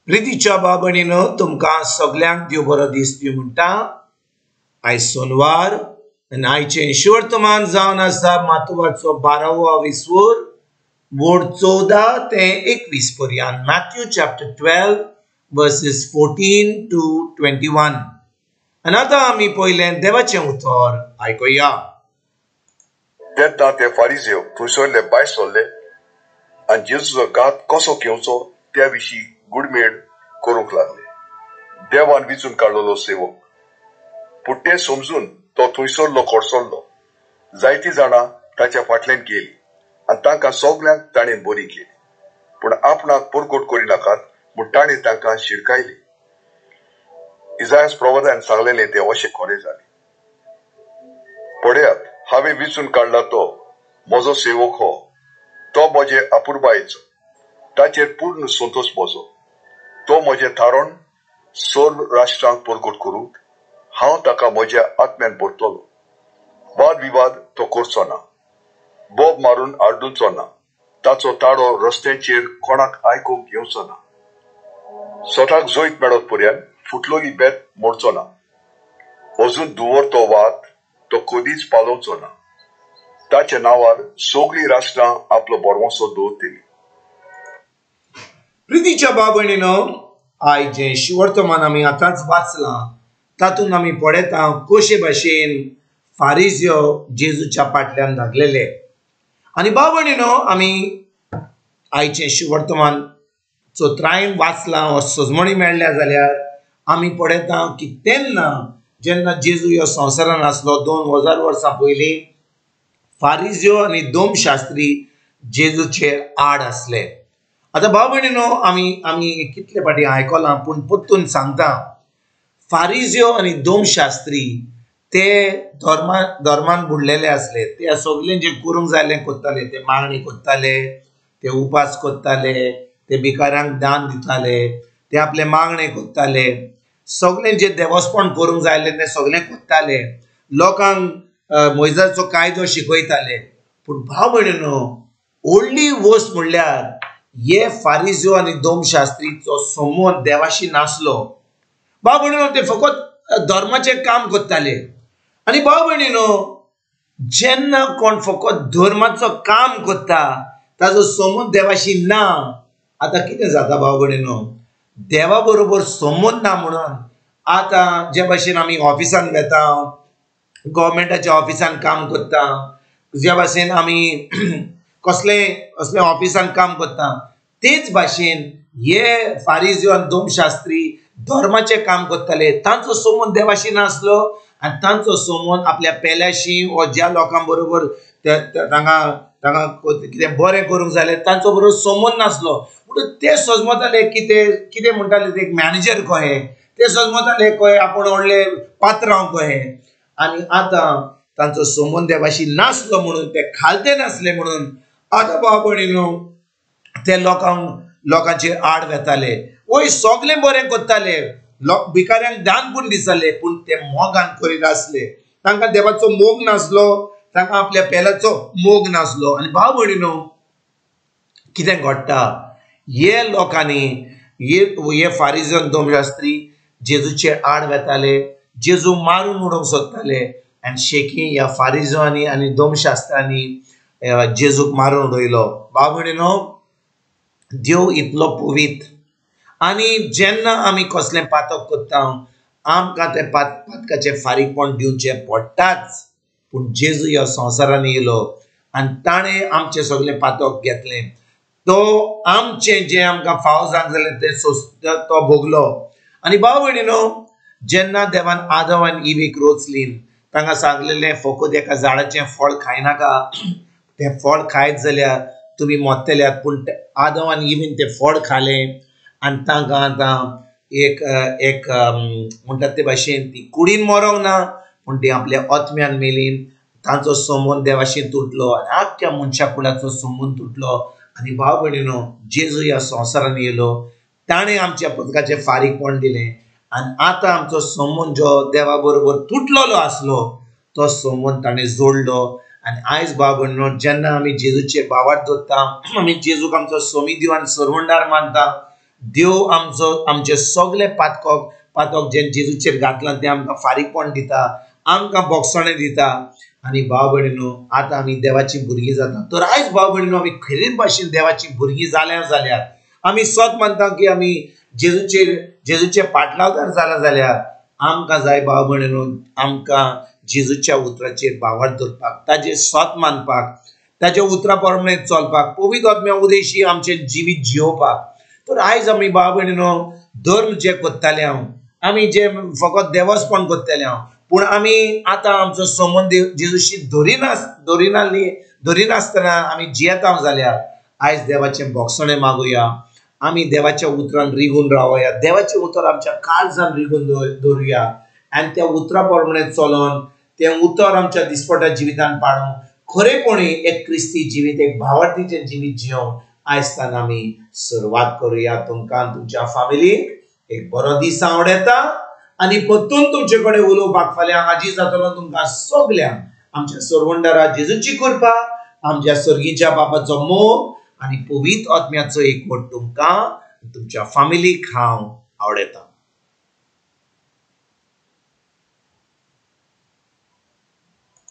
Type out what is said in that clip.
प्रितीच्या भाव-भयणीनो, तुमकां सगल्यांक देव बरो दीस दिवं म्हणटा. आयज सोनवार आनी आयचें शिवर्तमान जावन आसा मातुवाचो 12वो विसवूर वोड 14 ते 21 पर्यंत. Matthew chapter 12 verses 14 to 21. आनी आतां आमी पयलें देवाचें उतर आयकुया. तेन्ना ते फारिजेव थंयसरले भायर सरले आनी जेजूचो घात कसो घेवचो त्या विशीं गुडमेळ करूंक लागले. देवान विचून काडलेलो सेवक, पूण तें समजून तो थंयसरलो कोडसरलो. जायतीं जाणां ताच्या फाटल्यान गेलीं आनी तांकां सगल्यांक ताणें बरी केली, पूण आपणाक परकोट करिनाकात म्हूण ताणें तांकां शिडकायली. इजायस प्रवादान सांगलेलें तें अशें खरें जालें. पळयात, हांवें विचून काडला तो म्हजो सेवक हो, तो म्हजे अपुरबायेचो, ताचेर पूर्ण संतोश म्हजो. तो म्हजें थारण सर्व राष्ट्रांक परगट करूंक हांव ताका म्हज्या आत्म्यान भरतलो. वाद विवाद तो करचो ना, बोब मारून आड्डुचो ना, ताचो ताळो रस्त्यांचेर कोणाक आयकूंक येवचो ना. स्वताक जैत मेळत पर्यंत फुटलोली बेत मोडचो ना, अजून धुंवर तो वाद तो कदीच पालोवचो ना. ताच्या नांवार सगळीं राष्ट्रां आपलो भरवंसो दवरतली. प्रितीच्या भाव-भयणीनो, आयज जें शिवर्तमान आमी आतांच वाचलां तातूंत आमी पळयता कशे भाशेन फारिज्यो जेजूच्या फाटल्यान लागलेले. आनी भाव-भयणीनो, आमी आयचें शिवर्तमान चोत्रायन वाचलां वा सजमणी मेळ्ळ्या जाल्यार आमी पळयता की तेन्ना जेन्ना जेजू ह्या संवसारान आसलो 2000 वर्सां पयलीं फारिज्यो आनी दोमशास्त्री जेजूचेर आड आसले. आतां भाव-भयणीनो, आमी कितले फाटीं आयकलां पूण परतून सांगता, फारिज्यो आनी दोमशास्त्री ते धर्मान बुडलेले आसले. ते सगळें जें करूंक जाय करताले, ते मागणी करताले, ते उपास करताले, ते भिकाऱ्यांक दान दिताले, ते आपले मागणे करताले, सगळें जें देवस्पण करूंक जाय तें सगळें करताले, लोकांक मोयजाचो कायदो शिकयताले. पूण भाव-भयणीनो, व्हडली वस्त म्हणल्यार हे फारिज्यो आनी दोमशास्त्रीचो संबंद देवाशी नासलो. भाव-भयणीनो, ते फकत धर्माचें काम करताले. आनी भाव-भयणीनो, जेन्ना कोण फकत धर्माचो काम करता ताजो संबंद देवाशी ना, आतां कितें जाता भाव-भयणीनो, देवा बरोबर संबंद ना म्हणून आतां जे भाशेन आमी ऑफिसान वेता, गव्हर्मेंटाच्या ऑफिसान काम करता, जे भाशेन आमी कसले कसले ऑफिसान काम करता, तेच भाशेन हे फारिज्यो आनी दोमशास्त्री धर्माचें काम करताले. तांचो संबंद देवाशी नासलो आनी तांचो संबंद आपल्या पेल्याशी वा ज्या लोकां बरोबर तांकां तांकां कितें बरें करूंक जाय तांचो बरोबर संबंद नासलो. म्हणून ते सजमताले की ते कितें म्हणटाले, ते एक मॅनेजर कहे, ते सजमताले कहे आपूण व्हडले पात्रांव कहे. आनी आतां तांचो संबंद देवाशी नासलो म्हणून ते खालते नासले म्हणून आतां भाव-भयणीनो ते लोकांचेर आड वेताले. वय सगळें बरें करताले, भिकाऱ्यांक दान पूण दिताले, पूण ते मोगान करिनासले. तांकां देवाचो मोग नासलो, तांकां आपल्या पेल्याचो मोग नासलो. आनी भाव-भयणीनो, कितें घडटा, हे लोकांनी हे फारिज्यो दोमशास्त्री जेजूचे आड वेताले, जेजू मारून उडोवंक सोदताले. आनी शेकी ह्या फारिज्यांनी आनी दोमशास्त्रांनी जेजूक मारून उडयलो. भाव-भयणीनो, देव इतलो पवित्र आनी जेन्ना आमी कसलें पातक करता आमकां तें पातकाचें फारीकपण दिवचें पडटाच. पूण जेजू ह्या संवसारान येयलो आनी ताणें आमचें सगळें पातक घेतलें. तो आमचें जें आमकां फावो जावंक जालें तें तो भोगलो. आनी भाव-भयणीनो, जेन्ना देवान आदम आनी इवीक रोचली, तांकां सांगलेलें फकत एका झाडाचें फळ खायनाका, तें फळ खायत जाल्यार तुमी मोत्तल्यात. पूण आदम आनी इवीन तें फळ खालें आनी तांकां आतां एक एक म्हणटात ते भाशेन ती कुडीन मरोंक ना, पूण ती आपल्या आत्म्यान मेली. तांचो संबंद देवाशी तुटलो आनी आख्ख्या मनशा कुळाचो संबंद तुटलो. आनी भाव-भयणीनो, जेजू ह्या संवसारान येयलो, ताणें आमच्या पदकाचें फारीकपण दिलें आनी आतां आमचो संबंद जो देवा बरोबर तुटलेलो आसलो तो संबंद ताणें जोडलो. आनी आयज भाव-भयणीनो, जेन्ना आमी जेजूचे भावार्थ दवरता, आमी जेजूक आमचो सोमी देव आनी सरवंडार मानता, देव आमचो आमचे सगळे पातक जे जेजूचेर घातलां तें आमकां फारीकपण दिता, आमकां बोगसणें दिता। आनी भाव भयणीनो आतां आमी देवाची भुरगीं जाता। तर आयज भाव भयणीनो आमी खरें भाशेन देवाची भुरगीं जाल्या जाल्यार आमी सत मानता की आमी जेजूचे पाटलावदार जाला जाल्यार आमकां जाय भाव भयणीनो आमकां जेजूच्या उतराचेर भावार्थ दवरपाक, ताजें सत मानपाक, ताच्या उतरा प्रमाणे चलपाक, पवित्र आत्म्या उदेशी आमचें जिवीत जियोवपाक। तर आयज आमी भाव भयणीनो धर्म जे करताले हांव, आमी जे फकत देवस्पण करताले हांव, पूण आमी आतां आमचो संबंद जेजूशी धरिनासतना आमी जियेता जाल्यार आयज देवाचें बोगसणें मागुया, आमी देवाच्या उतरान रिगून रावया, देवाचें उतर आमच्या काळजान रिगून दवरुया आनी त्या उतरा प्रमाणे चलोन तें उतर आमच्या दिसपट्या जिवितान पाडून खरेपणी एक क्रिस्ती जिवीत, एक भावार्थीचें जिवीत जियोवंक आयज आमी सुरवात करुया। तुमकां तुमच्या फामिलीक एक बरो दीस आवडटा आनी परतून तुमचे कडेन उलोवपाक फाल्यां हाजीर जातलो। तुमकां सगल्यांक आमच्या सरवंडारा जेजूची कृपा, आमच्या सर्गीच्या बापाचो मोग आनी पवित्र आत्म्याचो एकवट तुमकां तुमच्या फामिलीक हांव आवडटा।